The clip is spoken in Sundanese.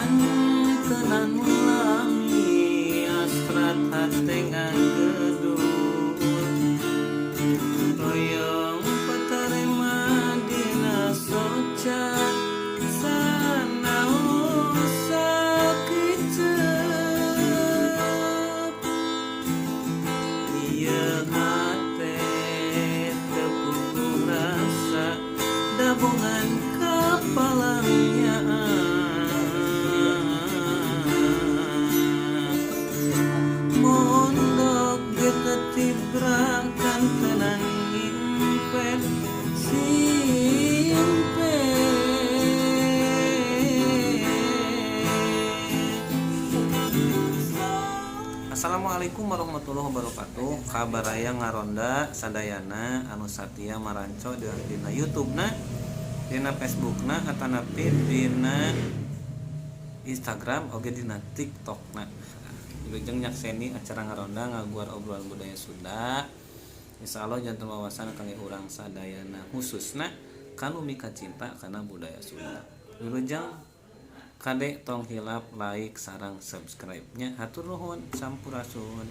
Kantenan lami hasrat hate ngagedur. Hoyong patarema dina soca sanaos sakiceup. Ieu hate teu puguh rasa dabongan kapalangnya. Mondok ge tibra kantenan ngimpen simpe. Assalamualaikum warahmatullahi wabarakatuh. Kabaraya ngaronda sadayana anu satia maranco dina YouTube na, dina Facebook na, atanapi dina Instagram oge dina TikTok na. Wilujeng nyakseni acara ngaronda ngaguar obrolan budaya Sunda. Insya Allah janten wawasan kangge urang sadayana, khususna kanu mika cinta kana budaya Sunda. Wilujeng, kade tong hilap like sareng subscribe nya. Hatur nuhun, sampurasun.